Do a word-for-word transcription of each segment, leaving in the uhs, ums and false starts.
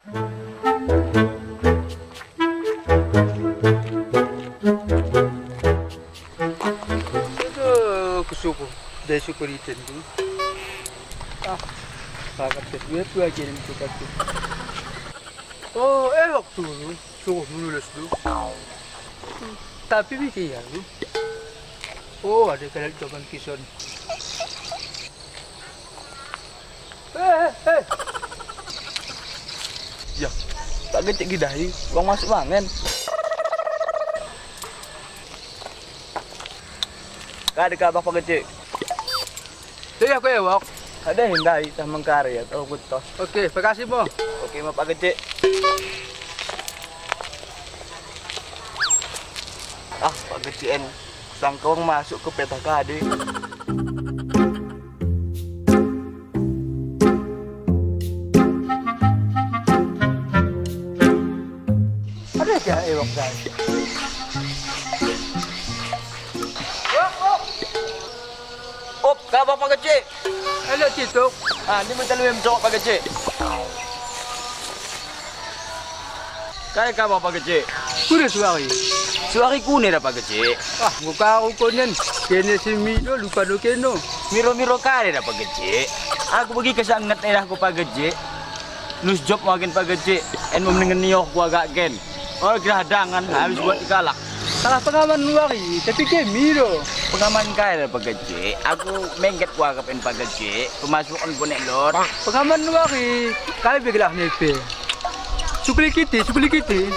Aduh, kusukup dai sukuriten tu. Ah, pakat kedua tu aja ni pakat tu. Oh, eh, waktu tu. Suruh menulis tu. Tapi mikir ya tu. Oh, ada kalat zaman kison. Eh, eh, eh. Yah, Pak Gecik gidai, ulang masuk mangen. Kade kabar Pak Gecik? Teh aku ewok. Ada hindai tah mengkari ya, tau betos. Oke, makasih mo. Oke mo Pak Gecik. Ah, Pak Gecik en. Sangkong masuk ke petah kade. Ada aja ewok dai. Op, kabar Pak Gecik? Elok cituk. Ah, ni mental wem cok Pak Gecik. Kai kabar Pak Gecik? Kune suari? Suari kune da Pak Gecik? Ah, nggo karo konen. Kene si Miro lupa do keno. Miro-miro kade da Pak Gecik? Aku begi kesanget edah ko Pak Gecik. Nus job makin Pak Gecik. En mem nengeni oh kuagak ken. Oh, gerah dangan habis buat kalak. Salah pengaman luari, tapi ke Miro. Pengaman kai da Pak Gecik? Aku mengket kuagak en Pak Gecik. Pemasukan konek lot. Pengaman luari, kai begelah nepe. Sukulikiti, sukulikiti.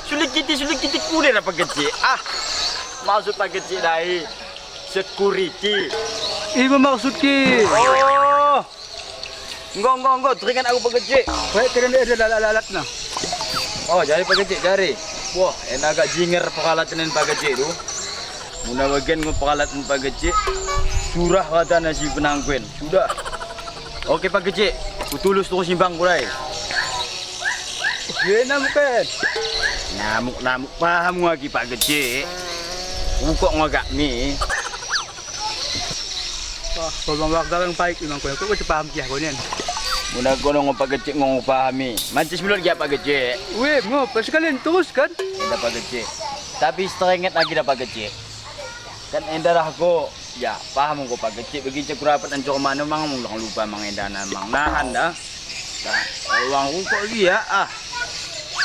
Sulikiti, sulikiti kune da Pak Gecik? Ah, maksud Pak Gecik dai security. Ima maksud ki? Oh. Enggo, enggo, enggo, teringat aku Pak Gecik. Baik, keren deh, ada alat-alatna. Oh, jari Pak Gecik, jari. Wah, en agak jinger peralatan en Pak Gecik tu. Muna bagen ngo peralatan Pak Gecik. Surah watana si penangkuen. Sudah. Oke Pak Gecik, kutulus terus imbang ku dai. Ye namuk en. Namuk-namuk paham ngo aki Pak Gecik. Ukok ngo agak mi. Wah, kau bang warga yang baik memang kau, kau paham kiah kau nian. Muna kono ngo Pak Gecik ngo pahami. Mancis mi lot gia Pak Gecik. Weh, ngo, pas sekalian terus kan? Enda Pak Gecik. Tapi seteringet lagi da Pak Gecik. Kan enda rah ko, ya, paham ko Pak Gecik, begi cek rapet ancor mano mang, ulang lupa mang enda na mang. Nahan da. Ulang ukok gia, ah.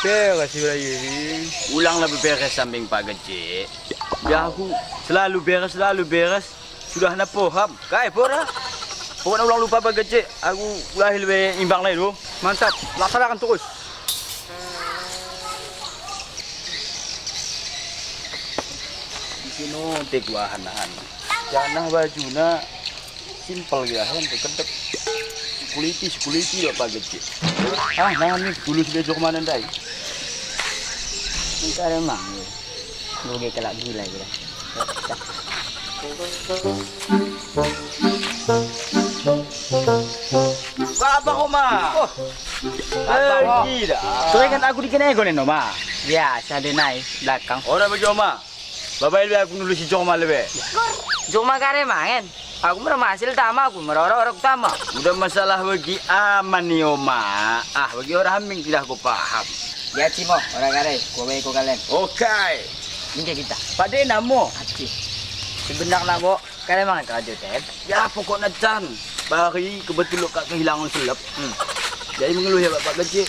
Beres si Bayu ini. Ulang lebih beres samping Pak Gecik. Ya aku selalu beres, selalu beres. Sudah na poham. Kai pora. Pokokna ulang lupa Pak Gecik. Aku ulahi lebe imbang nai tu. Mantap. Laksanakan terus. Di sini te kuahan-ahan. Janah bajuna simpel ya, hen tu kedep. Security, security ya Pak Gecik. Ah, nah ni tulus be jok mana ndai. Engkare mang. Luge kalak gila gila. Bapa ko ma. Oh. Bapa ko. Gila. Teringat aku di kene konen, Oma. Biasa de nai belakang. Ora bagi Oma. Baba lebe aku nulu si Joma lebe. Joma kare mangen. Aku mera masil tama, aku mera orok-orok tama. Udah masalah bagi aman ni Oma. Ah, bagi ora hambing tidak aku paham. Ya Cimo, ora kare, kubai ko kalen. Oke. Ningke kita. Pade namo. Aci. Sebenarna bo, kare mangen kerajo ten. Ya pokokna can. Bari kebetul kak kehilangan selep. Hmm. Jadi mengeluh ya Pak Gecik.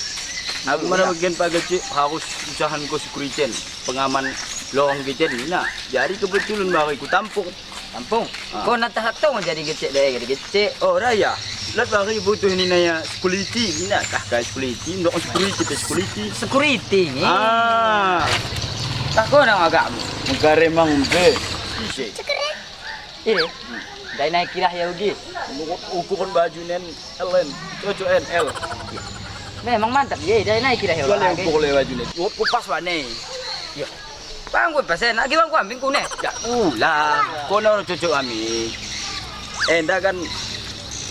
Aku mana bagian Pak Gecik harus usahan ko security, pengaman lorong kiten. Nah, jadi kebetulan bari ku tampung. Tampung. Ah. Ko natah tong jadi gecek dai, gecek. Oh, raya. Lat bari butuh ini naya security. Ini kah kai security, ndok security pe security. Security ni. Ah. Tah ko nang agakmu. Mengkare mang be. Ise. Ire, dai nai kirah ya ugi. Menurut ukuran baju nen, L en. Cocok en, L. Memang mantap, ye, dai nai kirah ya ugi. Ukur le baju nen. Menurutku pas bane. Yo. Bang ku pas en, agi bang ku ambing kune. Ya, ulah. Kono cocok ami. Enda kan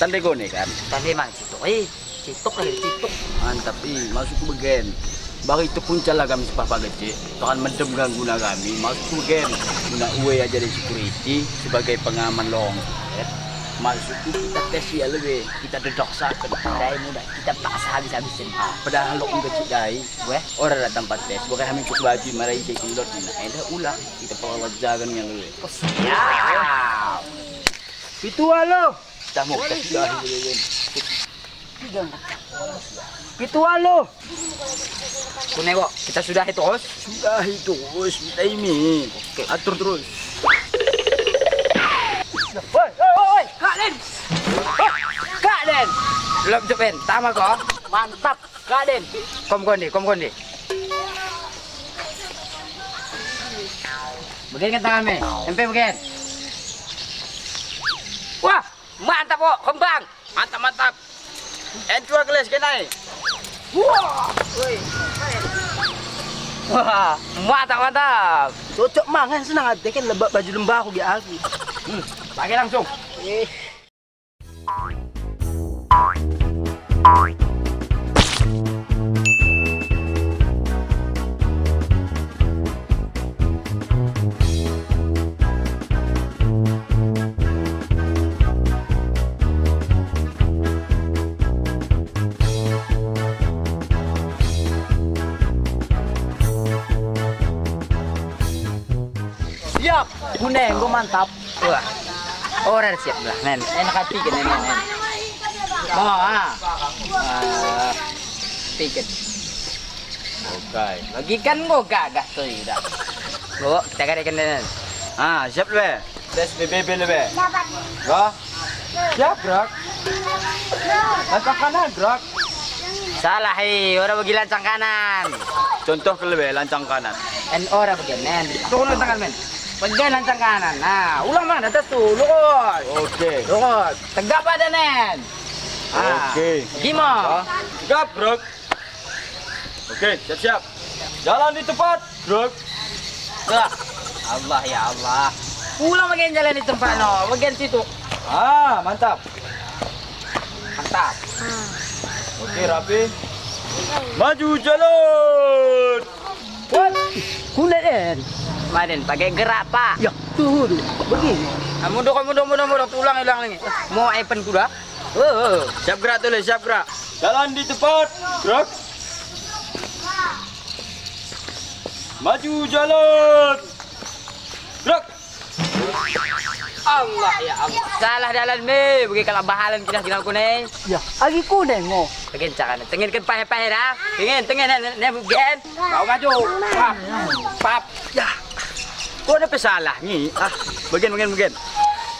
tande kone kan. Tande mang situ, eh. Cituk lagi, cituk. Mantap, i, maksudku begen. Bari terpuncal lah kami sepah Pak Gecek. Tangan mendem kan guna kami, maksudku begen. Guna ue aja dari security sebagai pengaman lorong. Ya. Maksudku kita tes ia lebe, kita dedoksaken. Dai mudah, kita paksa habis-habisan. Ah, padahal lo gecik dai. Weh? Ora datang pa tes, bukan kami cuk baju marai cek ilot ini. Enda ulang, kita pelajakan ia lebe. Siap. Pitu alo. Tamu, kita sudah. Pitu alo. Kune, Wok, kita sudahi terus? Sudahi terus, kita ini. Oke. Atur terus. Woi, woi, woi, woi, Kak Den. Woi, Kak Den. Lop jopen, tama ko. Mantap, Kak Den. Kom kondi, kom kondi. Begen kan tanganmu, empe begen. Wah, mantap, Wok, kembang. Mantap, mantap. En tua keles kenai. Wah, woi. Wah, mantap, mantap. Cocok mangan senang ate kan lebak baju lembaku gi aku. Hmm, pake langsung. Eh. Siap, kune enggo mantap. Wah. Ora siap lah, men. Enak ati kan, men, men. Oh, ah. Ah, tiket. Oke. Bagikan enggo gagah tu dah. Bo, kita gadaiken den. Ah, siap lebe. Tes B B B lebe. Wah. Siap, gerak. Lancang kanan, gerak. Salah, he, ora bagi lancang kanan. Contoh ke lebe, lancang kanan. En ora bagi, men. Turun lancang kanan, men. Bagi lancang kanan. Nah, ulang, men, atas tu, lurus. Oke. Lurus. Tegap badan, men. Ah. Oke. Gimo. Tegap, gerak. Oke, siap-siap. Jalan di tempat. Gerak. Gerak. Allah, ya Allah. Ulang bagian jalan di tempat no, bagian situ. Ah, mantap. Mantap. Oke, rapi. Maju jalan. Wah, kune den. Ma den, pake gerak, Pak. Ya, tuhu du. Begini. Ah, mundur, mundur, mundur, mundur. Ulang, ulang lagi. Mo epen kuda. Oh, oh. Siap gerak tu, Le, siap gerak. Jalan di tempat. Gerak. Maju jalan. Gerak. Allah, ya Allah. Salah dalan me, bagi kalak bahalan kita tinggal kune. Ya, agi kune ngo. Bagian cakan. Tenginken pahe-pahe dah. Tengin, tengin, ne, ne, ne, bagian. Kau maju. Pap. Pap. Ya. Kau ne pe salah ni. Ah, bagian, bagian, bagian.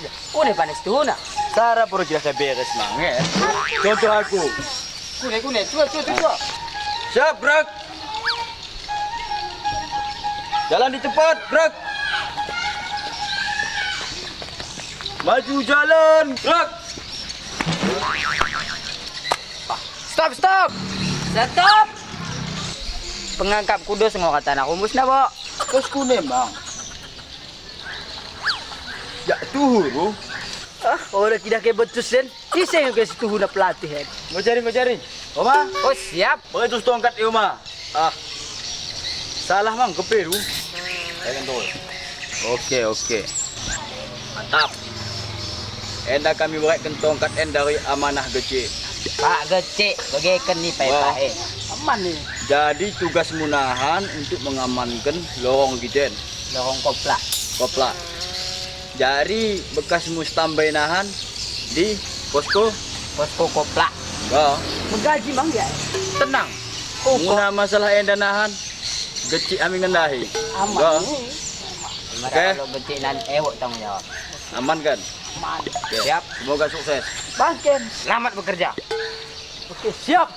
Ya. Kune panes tuhuna. Sara poro jelas beres mang, eh. Contoh aku. Kune, kune, tua, tua, tua, tua. Siap, gerak. Jalan di tempat, gerak. Maju jalan, gerak. Stop, stop. Stop. Pengangkap kudos ngo kata anak umbus na, Bo. Terus kune, Mang. Jak tuhu, Bo. Ah, ora tidak ke betusen. Ise yang ke situhuna pelatih, eh? Mejari, mejari. Oma? Oh, siap. Bagi tus tongkat i Oma. Ah. Salah mang kepe du. Oke, oke. Mantap. Enda kami bereken tongkat en dari amanah gecik. Pak gecik, bageken ni pahe-pahe. Aman ni. Jadi tugasmu nahan untuk mengamanken lorong kita en. Lorong koplak. Koplak. Jari bekasmu standby nahan di posko? Posko koplak. Yo. Megaji mang ya? Tenang. Oh, muna masalah enda nahan, gecik ami ngendahi. Aman. Yo. Oke. Kalau gecik nan ewok tanggung jawab. Aman kan? Aman. Oke. Siap. Semoga sukses. Bangken. Selamat bekerja. Oke, siap.